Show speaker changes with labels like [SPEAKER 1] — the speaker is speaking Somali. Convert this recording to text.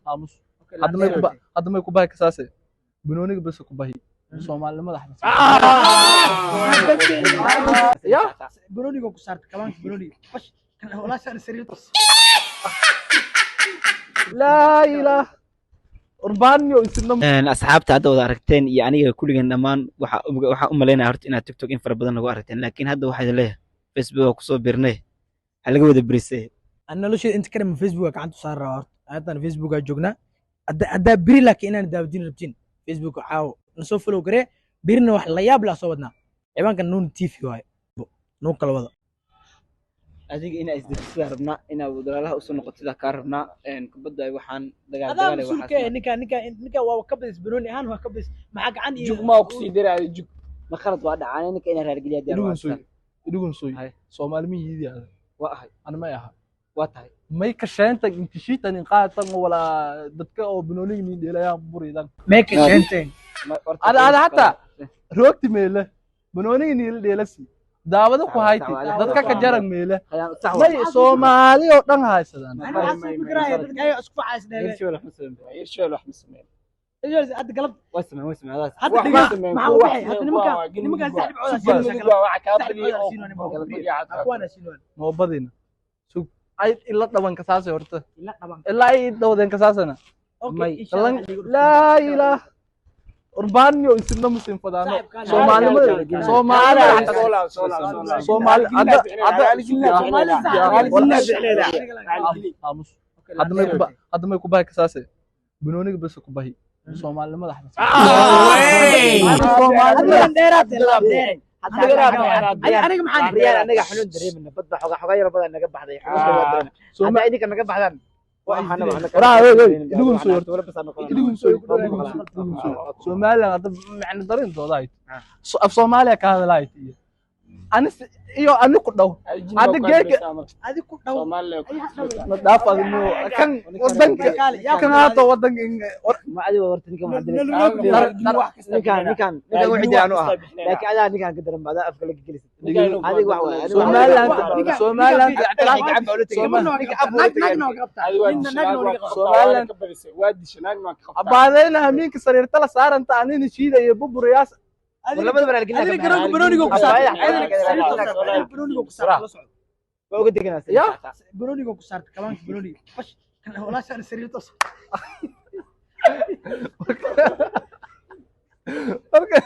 [SPEAKER 1] Aamus. Hadda may ku hadda may ku bahi kasaase banooniga bas ku bahi Soomaalinimada xataa ya.
[SPEAKER 2] Banooniga ku saarta kabaanka banooniga bash kan walaashaan sariirta.
[SPEAKER 1] Laa ilaah urbaanyo isna.
[SPEAKER 3] Asxaabta hadda wada aragteen iyo aniga kulligan dhammaan waxaa u malaynaya horta inaad TikTok in fara badan nagu aragteen, laakiin hadda waxaa idin leeyahay Facebook waa kusoo birnay, waxaa laga wada berisay.
[SPEAKER 2] Aan nolosheeda inta ka dhiman Facebook gacanta u saari rabaa horta. Haddaan Facebook joognaa haddaa beri, laakiin inaan daawadin rabtiin Facebook caawo nasoo follow garee. Berina wax la yaab leh soo wadnaa. Ciwaanka Nuun TV waaye, nuu kala wada.
[SPEAKER 3] Adiga inaa isdejisida rabnaa, inaa walaalaha usoo noqotida kaa rabnaa. Kubadda ay waxaan dagaal
[SPEAKER 2] adaa
[SPEAKER 3] dagaal
[SPEAKER 2] mas-uulka eh. Ninka waa ka badis, banooni ahaan waa ka badis. Maxaa gacan iyo
[SPEAKER 4] Jug maa kusii diraayo jug.
[SPEAKER 3] Ma khalad waa dhacaan, ninka inaa raargeliya diyaar waa.
[SPEAKER 1] Idugun soy, idugun soy.
[SPEAKER 3] Hay.
[SPEAKER 1] Soomaali ma yiidi ada?
[SPEAKER 3] Waa ahay.
[SPEAKER 1] Ana may aha.
[SPEAKER 3] Waa tahay.
[SPEAKER 1] May kasheenta intishiitan inqaatan walaa dadka oo banooniga niin dheelayaan buridan.
[SPEAKER 2] Meeka sheenteen.
[SPEAKER 1] Ada hataa roogti meele banooniga niila dheelasi daawada ku hayti dadka ka jaran meele may Soomaali oo dhan haysadaan.
[SPEAKER 2] Ani waxaan soo fikiraya dadka ayaga isku facaysneede.
[SPEAKER 3] Hirshabelle wax ma sameyn.
[SPEAKER 4] Hirshabelle wax ma sameyn.
[SPEAKER 2] Hadda galab.
[SPEAKER 3] Waa sameyn, waa sameyn adaas.
[SPEAKER 2] Hadda
[SPEAKER 4] Wax
[SPEAKER 2] dhiga
[SPEAKER 4] ma sameyn,
[SPEAKER 2] maxaa
[SPEAKER 4] kuwa
[SPEAKER 2] u
[SPEAKER 4] wax
[SPEAKER 2] baxay hadda
[SPEAKER 4] sameyn,
[SPEAKER 2] nimanka
[SPEAKER 4] kuwa waa
[SPEAKER 2] nimankaan
[SPEAKER 4] Galmudug.
[SPEAKER 2] saaxiibcooda.
[SPEAKER 4] Galmudug waa waxa kaa badiyay oo
[SPEAKER 2] Saaxiibcooda.
[SPEAKER 4] Galmudug cad.
[SPEAKER 2] Kuwaana siinoon.
[SPEAKER 1] Noobadina sug ay ila dhawan kasaasay horta.
[SPEAKER 2] Ila dhaban.
[SPEAKER 1] Ilaa ay dhawadeen kasaasana.
[SPEAKER 2] Okay.
[SPEAKER 3] May.
[SPEAKER 2] Insha Allah.
[SPEAKER 1] Laa ilaah urbaanyo isna musin fadaano Soomaalimada Soomaalida Soomaali hadda hadda. Aamus. Hadda may ku bahi kasaase banooniga bas ku bahi Soomaalinimada xataa.
[SPEAKER 2] Hadda dheeraad laab dheer. Aniga maxaan
[SPEAKER 3] Riyaal anaga xanuun dareemina badba xoga xoga yar badan naga baxday, xanuunka waa dareemina hadda idinka naga baxdaan.
[SPEAKER 1] Waraa, wey, wey, idigun soo horta. Idigun soo, idigun soo, idigun soo. Somaliland hadda macna darintooda ay af Soomaaliya ka hadlaayt iyo anis iyo ani ku dhow hadda geeka.
[SPEAKER 2] Adi ku dhow.
[SPEAKER 1] Na dhaaf adinu kan wadanka kan haato wadanka.
[SPEAKER 3] Ma adiga horta ninkan waxaa diray ninkan wixii diyaar u ahaa, laakiin adaa ninkan ka daran ba adaa afka laga gelisid adiga wax waaye.
[SPEAKER 1] Somaliland Somaliland abaadayna hamiinka sariirta la saaranta anina shiidaya buburayaas.
[SPEAKER 3] Labada baraal gelina.
[SPEAKER 2] Adiga garoonka banooniga ku saartay, banooniga ku saartay, la socdo.
[SPEAKER 3] Waa uga deganaa.
[SPEAKER 1] Ya.
[SPEAKER 2] Banooniga ku saartay kabaanka banooniga bash kan walaashaan sariirta.
[SPEAKER 1] Marka